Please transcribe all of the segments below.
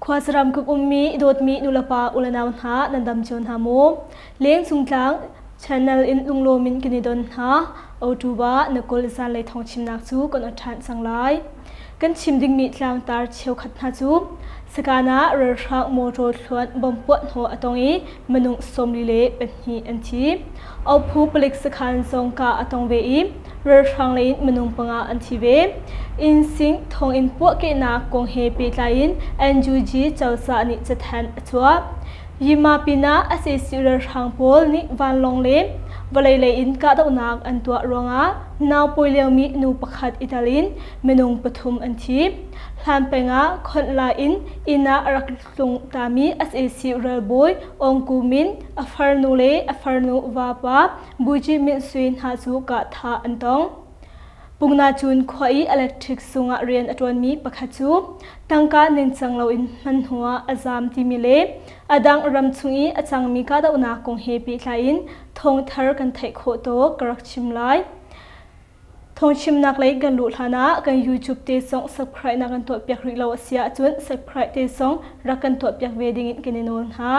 Khuasaram kip ummi dawtmi nulepa ulenau hna nan dam cio hna maw? Lengcung tlang channel in lunglawm in kan i don hna. Otuba na kul zanlei thawng chimnak cu kan on ṭhan cang lai. Kan chim dingmi tlangtar cheukhat hna cu Sakan ah ralhrang motor thluan bom puah hnawh a tong i minung 42 an thi. Ophu palik sakhan zong kah a tong ve i ralhrang lei in minung panga an thi ve. Innsing thonginn puahkehnak kong he pehtlai in NUG cozah nih cathanh a chuah. Yima pinah sac ralhrang pawl nih vanlawng le vawlei lei in kahdohnak an tuah ruangah naupawi liomi nu pakhat i tel in minung pathum an thi. Hlan peng ah khonh la in inn ah a rak tlung tami sac ralbawi Aung Ku Min, a farnu le a farnu vapa Buji Min Sui hna cu kah thah an tong. Pungnacun khua i electric sungah rian a ṭuanmi pakhat cu tangka ningcang loin hman hnuah a zaam timi le a dang ram chung i a cangmi kahdohnak kong he pehtlai in thawngthar kan theih khawh tawk ka rak chim lai. Thawngchimnak lei kan luh hlanah kan YouTube te zong subscribe na kan tuahpiak rih lo a si ahcun subscribe te zong rak kan tuahpiak ve dingin kan i nawl hna.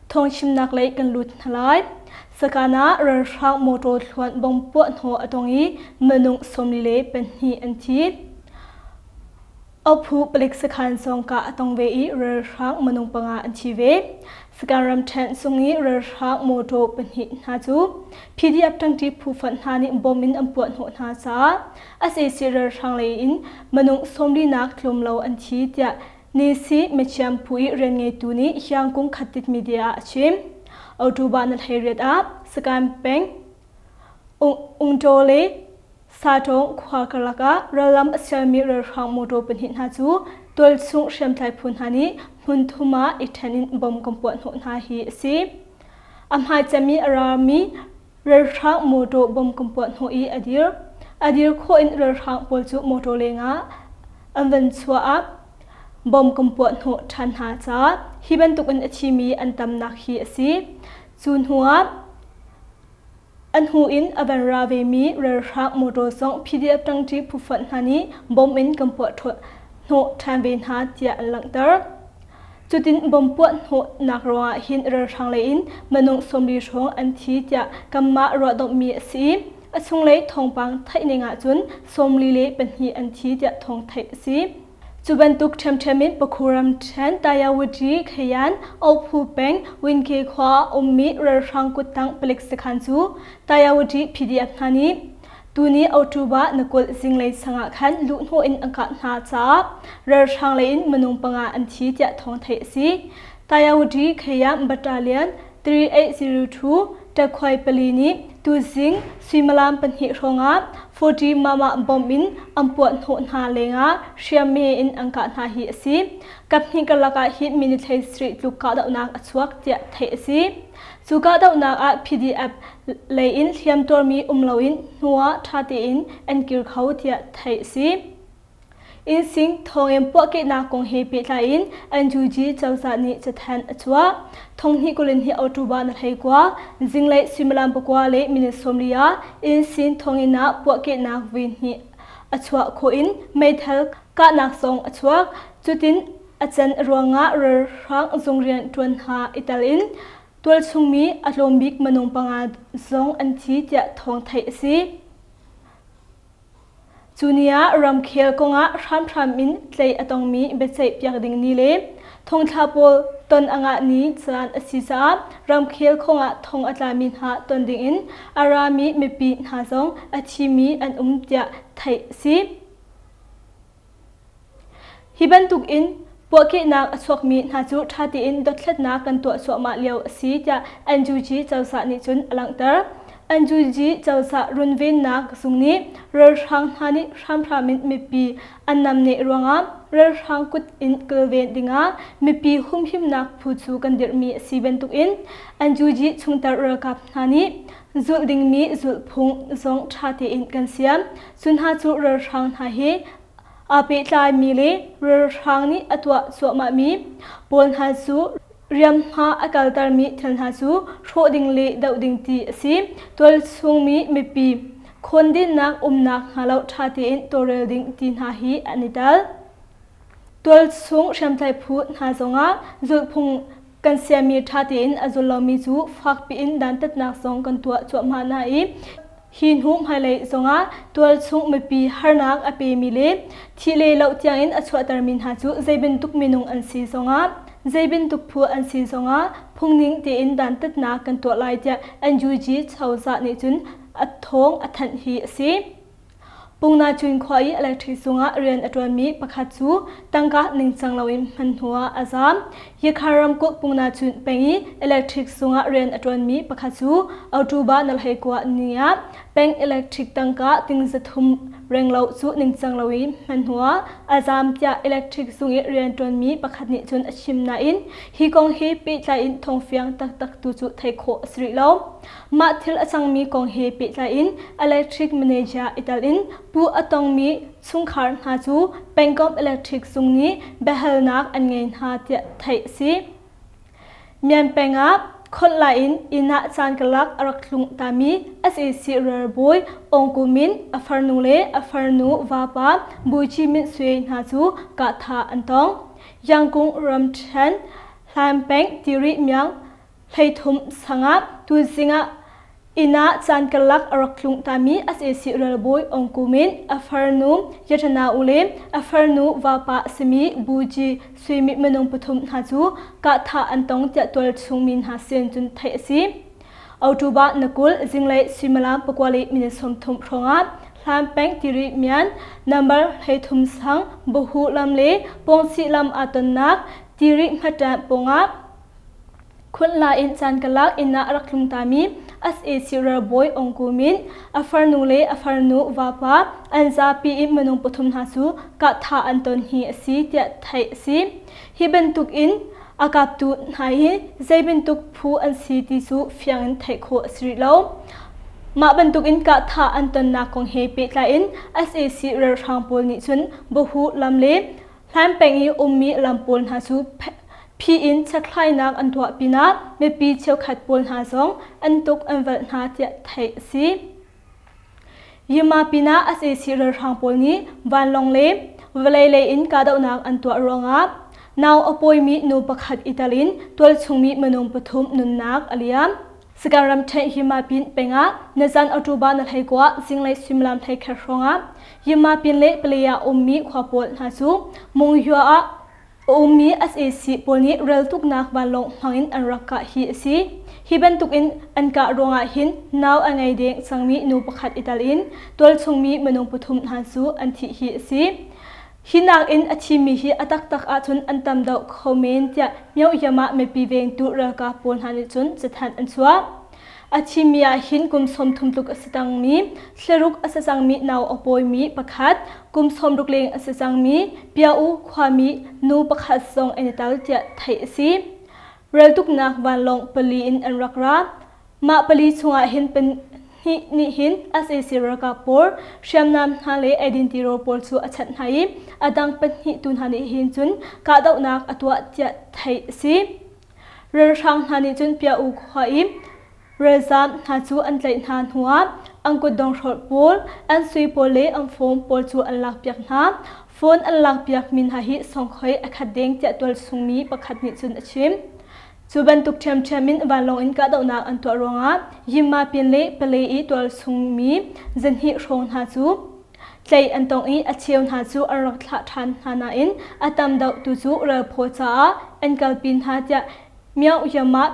Thawngchimnak lei kan lut hna lai. Sakan ah ralhrang motor thluan bom puah hnawh a tong i minung 42 an thi. Ophu palik sakhan zong kah a tong ve i ralhrang minung panga an thi ve. Sakan ramṭhen chung i ralhrang motor pahnih hna cu PDF ṭangṭi phu fonh hna nih bom in an puah hnawh hna caah sac ralhrang lei in minung sawmlinak tlawm lo an thi tiah Nisi Mechiam phu i rianngeitu nih Hiangkung Khatit Media ah a chim. October na 18 ah Sakan peng Ungtaw le Satawng khua karlak ah rallam a sialmi ralhrang motor pahnih hna cu tualchung hriamtlai phu hna nih hmun thum ah i ṭhen in bom kan puah hnawh hna hi a si. A hmai cemmi a rami ralhrang motor bom kan puah hnawh i a dir. A dir khawh in ralhrang pawl cu motor lengah an van chuah ah bom kan puah hnawh ṭhan hna caah hi bantukin a thimi an tamnak hi a si. Cu hnuah A hnu in a van ra vemi ralhrang motor zong PDF ṭangṭi phufonh hna nih bom in kan puah hnawh ṭhan ve hna tiah an langhter. Cutin bom puah hnawhnak ruangah hin ralhrang lei in minung 40 hrawng an thi tiah kanmah ruahdomhmi a si i a chunglei thawngpang theih ning ahcun 42 an thi tiah thawng theih a si. Cu bantuk ṭhiamṭhiam in Pakhu ramṭhen Tayawati Khayan Ophu peng Winke khua ah ummi ralhrang kuttang palik sakhan cu Tayawati PDF hna nih tuni October na 20 zinglei sangah khan luhhnawh in an kah hna caah ralhrang lei in minung panga an thi tiah thawng theih a si. Tayawati Khayan Battalion 3802 Ṭakhuai pali nih tuzing suimilam pahnih hrawngah 40 mama bomb in an puah hnawh hna lengah hriamhme in an kah hna hi a si. Kaphnih karlak ah hin minute 13 tluk kahdohnak a chuak tiah theih a si. Cu kahdohnak ah PDF lei in hliamtuarmi um loin hnuah ṭha tein an kir kho tiah theih a si. Innsing thawngin puahkehnak kong he pehtlai in NUG cozah nih cathanh a chuah. Thonghnih kulin hi October na 19 zinglei suimilam pakua le minute 40 ah Innsin thonginn ah puahkehnak vui hnih a chuah khawh in meithal kahnak zong a chuak. Cutin a can ruangah ralhrang zung rian ṭuan hna i tel in tualchungmi a tlawm bik minung panga zong an thi tiah thawng theih a si. Cu ni ah ramkhel kongah hramhram in tlaih a tongmi biaceihpiak ding ni le thongthla pawl ton a ngah ni caan a si caah ramkhel kongah thong a tlami hna ton dingin a rami mipi hna zong a thimi an um tiah theih a si. Hi bantuk in puahkehnak a chuakmi hna cu ṭha tein dothlatnak kan tuah cuahmah lio a si tiah NUG cozah nih cun a langhter. NUG cozah runvennak zung nih ralhrang hna nih hramhram in mipi an namneh ruangah ralhrang kut in kilven dingah mipi humhimnak phu cu kan dirhmi a si bantukin NUG chungtel ralkap hna nih zulh dingmi zulhphung zong ṭha tein kan siam. Cu hna cu ralhrang hna hi. Aa pehtlaimi le ralhrang nih a tuah cuahmahmi pawl hna cu riamhma a kaltermi thil hna cu hrawh ding le doh ding ti a si. Tualchungmi mipi khawndinnak umnak hnga lo ṭha tein tawlrel ding ti hna hi an i tel. Tualchung hriamtlai phu hna zongah zulhphung kan siami ṭha tein a zul lomi cu fakpi in dantatnak zong kan tuah cuahmah hna i hi hnu hmailei zongah tualchung mipi harnak a pemi le thih le loh tiangin a chuahtermi hna cu zei bantuk minung an si zongah zei bantuk phu an si zongah phungning tein dantatnak kan tuah lai tiah NUG cozah nih cun a thawng a thanh hi a si. Pungnacun khua i electric zungah rian a ṭuanmi pakhat cu tangka ningcang loin hman hnuah a zaam. Yikhar ramkulh Pungnacun peng i electric zungah rian a ṭuanmi pakhat cu October nalheikua ni ah peng electric tangka ting 300 renglo cu ningcang loin hman hnuah a zaam tiah electric zung i rianṭuanmi pakhat nih cun a chim nain hi kong he pehtlai in thawngfiang taktak tu cu theih khawh a si rih lo. Mah thil a cangmi kong he pehtlai in Electric Manager i tel in puh a tongmi chungkhar hna cu pengkomh electric zung nih biahalnak an ngei hna tiah theih a si. Myan peng ah kholh lai in inn ah caan karlak a rak tlung tami sac ralbawi Aung Ku Min, a farnu le a farnu vapa Bui Chi Min Sui hna cu kahthah an tong. Yangkung ramṭhen Hlan peng Tiri Myang 13 sangah tuzing ah inn ah caan karlak a rak tlung tami sac ralbawi Aung Ku Min, a farnu Yatana U le a farnu vapa a simi Buji Suimi minung pathum hna cu kahthah an tong tiah tualchung mi hna sin cun theih a si. October na 20 zinglei suimilam pakua le minute 30 hrawngah Hlan peng Tiri Mian number 33 sang Bahu lam le Pawngsih lam aa tonnak Tiri hmaṭan pawngah Khunla in caan karlak inn ah a rak tlung tami sac ralbawi Aung Ku Min, a farnu le a farnu vapa an zapi in minung pathum hna cu kahthah an ton hi a si tiah theih a si. Hi bantuk in a kaptu hna hi zei bantuk phu an si ti cu fiang in theih khawh a si rih lo. Mah bantuk in kahthah an tonnak kong he pehtlai in sac ralhrang pawl nih cun Bahu lam le Hlan peng i ummi lam pawl hna cu phi in chekhlainak an tuah pinah mipi cheukhat pawl hna zong an tuk an velh hna tiah theih a si. Yima pinah sac ralhrang pawl nih vanlawng le vawlei lei in kahdohnak an tuah ruangah nau a pawimi nu pakhat i tel in tualchungmi minung pathum nunnak a liam. Sagaing ramṭhen Himapin pengah nizan October na 19 zinglei suimilam 11 hrawngah Himapin le Palaya ummi khua pawl hna cu Mungyua ah a ummi sac pawl nih reltuknak vanlawng hmangin an rak kah hi a si. Hi bantukin an kah ruangah hin nau a ngei deng cangmi nu pakhat i tel in tualchungmi minung pathum hna cu an thih hi a si. Hi nakin a thimi hi a taktak ahcun an tam deuh kho men tiah Myohyam ah mipi vengtu ralkap pawl hna nih cun cathanh an chuah. A thimi ah hin kum 30 tluk a si cangmi, thlaruk a si cangmi nau a pawimi pakhat, kum 60 leng a si cangmi Pia-u khuami nu pakhat zong an i tel tiah theih a si. Reltuknak vanlawng pali in an rak ra. Mah pali chungah hin pahnih nih hin sac ralkap pawl hriamnam hna le eidin tirawl pawl cu a chanh hna i a dang pahnih tu hna nih hin cun kahdohnak a tuah tiah theih a si. Ralhrang hna nih cun Pia-u khua i ralzaam hna cu an tlaih hna hnuah an kutdong hrolh pawl, an sui pawl le an phone pawl cu an lakpiak hna. Phone an lakpiakmi hna hi songkhoi a khat deng tiah tualchungmi pakhat nih cun a chim. Cu bantuk ṭhiamṭhiam in vanlawng in kahdohnak an tuah ruangah Yinmapin le Pale i tualchungmi zahnih hrawng hna cu tlaih an tong i a cheu hna cu an rak thlah ṭhan hna nain a tam deuh tu cu ralphaw caah an kalpi hna tiah Myaung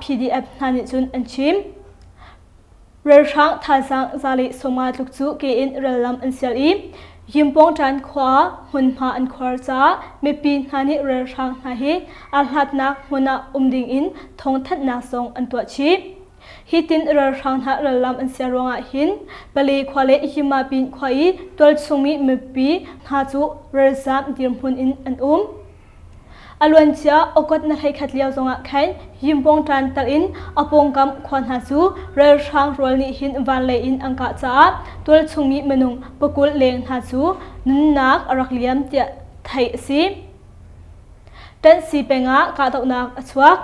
PDF hna nih cun an chim. Ralhrang thazaang za le 50 tluk cu ke in rallam an sial i Yimpawngṭan khua ah hmunhma an khuar caah mipi hna nih ralhrang hna hi aa hlatnak hmun ah um ding in thawngthanhnak zong an tuah chih. Hitin ralhrang hna rallam an sial ruangah hin Pale khua le Himapin khua i tualchungmi mipi hna cu ralzaam dirhmun in an um. A luancia August na 11 lio zongah khan Yimpawng ṭan tal in a pawngkam khua hna cu ralhrang rual nih hin vanlei in an kah caah tualchungmi minung pakul leng hna cu nunnak a rak liam tiah theih a si. Ṭanhsi peng ah kahdohnak a chuak.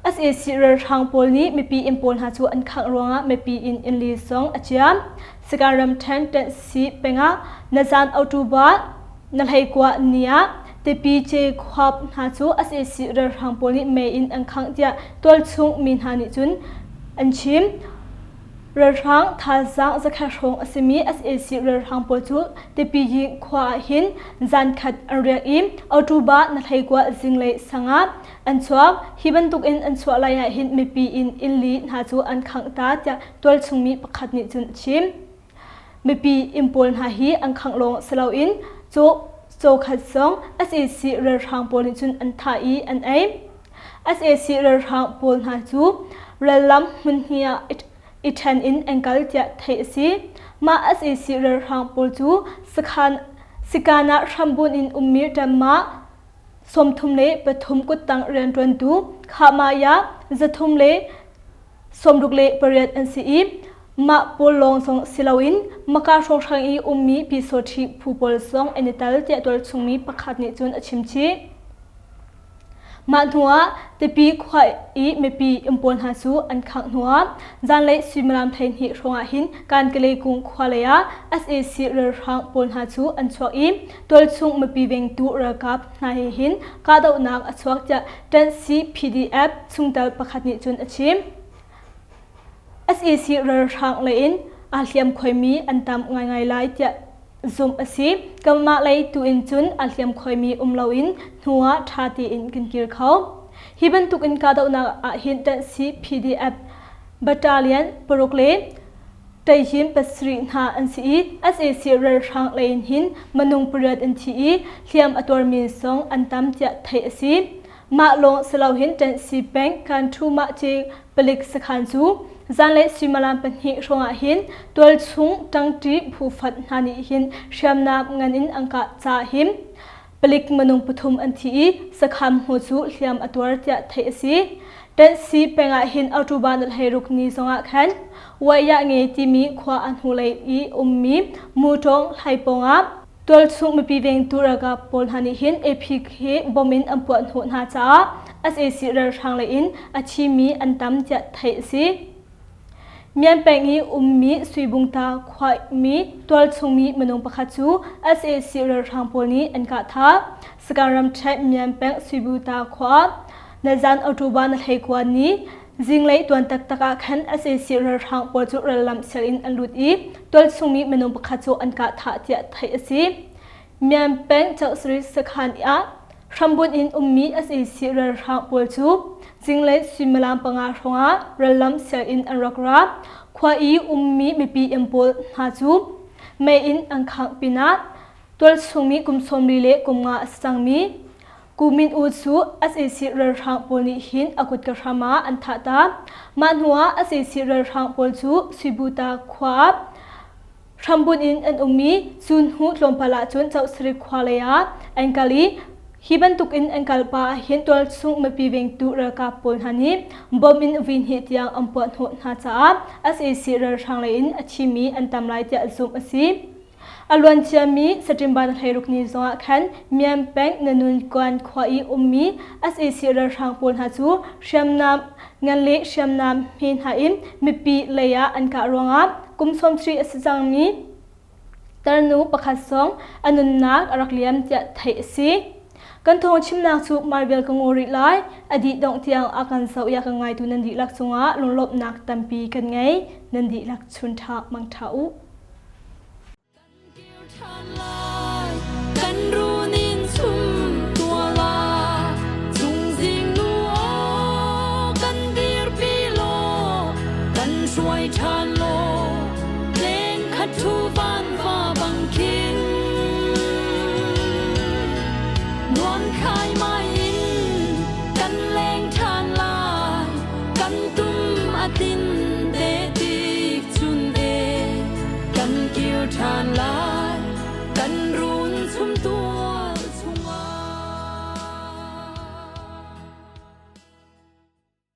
Sac ralhrang pawl nih mipi inn pawl hna cu an khangh ruangah mipi inn innli zong a ciam. Sagaing ramṭhen Ṭanhsi peng ah nazan October na hleikua ni ah Tipi Ce khua hna cu sac ralhrang pawl nih mei in an khangh tiah tualchung mi hna nih cun an chim. Ralhrang thazaang zakhat hrawng a simi sac ralhrang pawl cu Tipi khua ah hin zankhat an riak i October na hleikua zinglei sang ah an chuak. Hi bantuk in an chuah lai ah hin mipi in innli hna cu an khangh ta tiah tualchungmi pakhat nih cun a chim. Mipi inn pawl hna hi an khangh lawng si loin caw cawkhat zong sac ralhrang pawl nih cun an thah i an ei. Sac ralhrang pawl hna cu rallam hmunhnih ah i ṭhen in an kal tiah theih a si. Mah sac ralhrang pawl cu sakhan sikaan ah hrambunh in ummi ṭammah 33 kuttang rianṭuantu Khahmaya 368 an si i mah pawl lawng zong si loin Maka hrawnghrang i ummi Pyisawṭhi phu pawl zong an i tel tiah tualchungmi pakhat nih cun a chim chih. Mah hnuah Tipi khua i mipi inn pawl hna cu an khangh hnuah zanlei suimilam 12 hrawngah hin Kankalay kung khua lei ah sac ralhrang pawl hna cu an chuak i tualchung mipi vengtu ralkap hna he hin kahdohnak a chuak tiah Ṭanhsi PDF chungtel pakhat nih cun a chim. Sac ralhrang lei in aa hliamkhuaimi an tam ngaingai lai tiah zumh a si. Kanmah lei tu in cun aa hliamkhuaimi um loin hnu ah ṭha tein kan kir kho. Hi bantuk in kahdohnak ahhin ṭanhsi PDF battalion paruk le Ṭeihim pasarih hna an si i sac ralhrang lei in hin minung pariat an thi i hliam a tuarmi zong an tam tiah theih a si. Mah lawng si loin Ṭanhsi peng Kanṭhu Mahci palik sakhan cu zanlei suimilam pahnih hrawngah hin tualchung ṭangṭi phu fat hna nih hin hriamnam ngan in an kah caah hin palik minung pathum an thi i sakhan hmu cu hliam a tuar tiah theih a si. Ṭanhsi peng ah hin October ni 16 ni zongah khan Waiah nge timi khua a hnulei i ummi Mutawng hlai pawngah Tualchung mipi vengtu ralkap pawl hna nih hin APK hi bom in an puah hnawh hna caah sac ralhrang lei in a thimi an tam tiah theih a si. Mian peng i ummi Suibungta khuami tualchungmi minung pakhat cu sac ralhrang pawl nih an kah thah. Sagaing ramṭhen Mian peng Suibuta khua nazan October na 19 ni Zinglei tuan taktak ah khan sac ralhrang pawl cu rallam sial in an lut i tualchungmi minung pakhat cu an kah thah tiah theih a si. Myan peng Chausri sakhan ah hrambunh in ummi sac ralhrang pawl cu zinglei suimilam panga hrawngah rallam sial in an rak ra. Khua i ummi mipi inn pawl hna cu mei in an khangh pinah tualchungmi kum 40 le kum nga a si cangmi Ku Min U cu sac ralhrang pawl nih hin a kutka hram ah an thah ta. Mah hnuah sac ralhrang pawl cu Suibuta khua ah hrambunh in an um i cu hnu tlawmpal ah cun Chohsari khua lei ah an kal i hi bantuk in an kal pah ahhin tualchung mipi vengtu ralkap pawl hna nih bomb in vui hnih tiang an puah hnawh hna caah sac ralhrang lei in a thimi an tam lai tiah zumh a si. A luanciami September 16 ni zongah khan Myan peng Nanunkuan khua i ummi sac ralhrang pawl hna cu hriamnam ngan le hriamnam hme hna in mipi lei ah an kah ruangah kum 30 a si cangmi tarnu pakhat zong a nunnak a rak liam tiah theih a si. Kan thawng chimnak cu Marvel ka ngaw rih lai. A dih dongh tiang a kan zoh i a kan ngaitu nan dihlak cungah lunglawmhnak tampi kan ngei. Nan dihlak chun ṭha mang ṭha u. Kan run in chum tua la Chungzing nu aw kan dirpi law kan hruai ṭhan.